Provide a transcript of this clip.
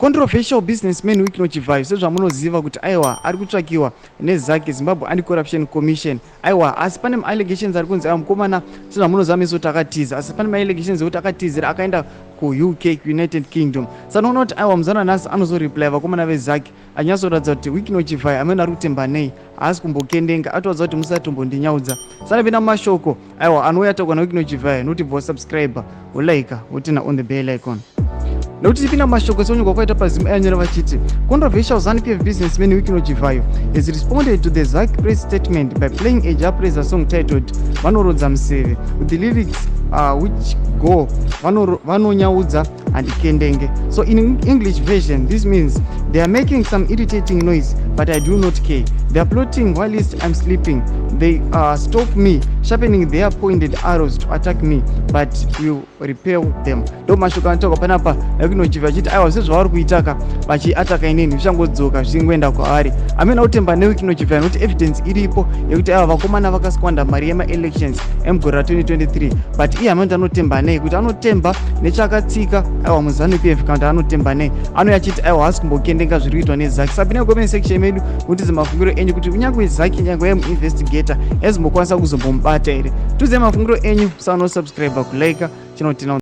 Controversial businessman Wicknell Chivayo, sezvamunoziva kuti aiwa, ari kutsvakiwa neZACC, Zimbabwe Anti-Corruption Commission. Aiwa, asi pane maallegations ari kunzi aiwa, mukomana, sezvamunoziva meso kuti akatiza, asi pane maallegations ekuti akatizira akaenda kuUK, kuUnited Kingdom. Sanoona kuti aiwa, muzana nhasi anozoreply vakomana veZACC, anyatsoratidza kuti Wicknell Chivayo amene ari kutemba nei, haasi kumbokendenga, atoratidza kuti musatombondinyaudza. Sanapinda mumashoko aiwa anouya taurwa naWicknell Chivayo, nokuti bva wasubscribe, wolike, woturn on the bell icon, nekuti tipinda mumashoko. Seonyorwa kwaita pazimu, ayanyora vachiti controversial ZANU-PF businessman Wicknell Chivayo has responded to the ZACC press statement by playing a Jah Prayzah song titled "Vanorodza Museve", with the lyrics which go "Vanonyaudza handikendenge". So in English version, this means they are making some irritating noise, but I do not care. They are plotting whilst I'm sleeping. They stop me, sharpening their pointed arrows to attack me, but will repel them. Ndo mashoko anotaurwa panapa naWicknell Chivayo, achiti aiwa, sezvavari kuitaka vachiataka inini, zvichangodzoka zvichingoenda kwavari. Amene kutemba neWicknell Chivayo, nokuti evidence iripo yekuti aiwa, vakomana vakasquander mari yemaelections emugore ra2023. But iye amene anotemba nei, kuti anotemba nechakatsika aiwa muZANU PF, kana kuti anotemba nei? Anouya achiti aiwa, haasi kumbokendenga zviri kuitwa neZACC. Sapinai comment section medu mutize mafungiro enyu kuti kunyange ZACC, nyange yemuinvestigator, yaizombokwanisa kuzombomubata here? Tuze mafungiro enyu. Sanosubscribe, kulike, chinotina.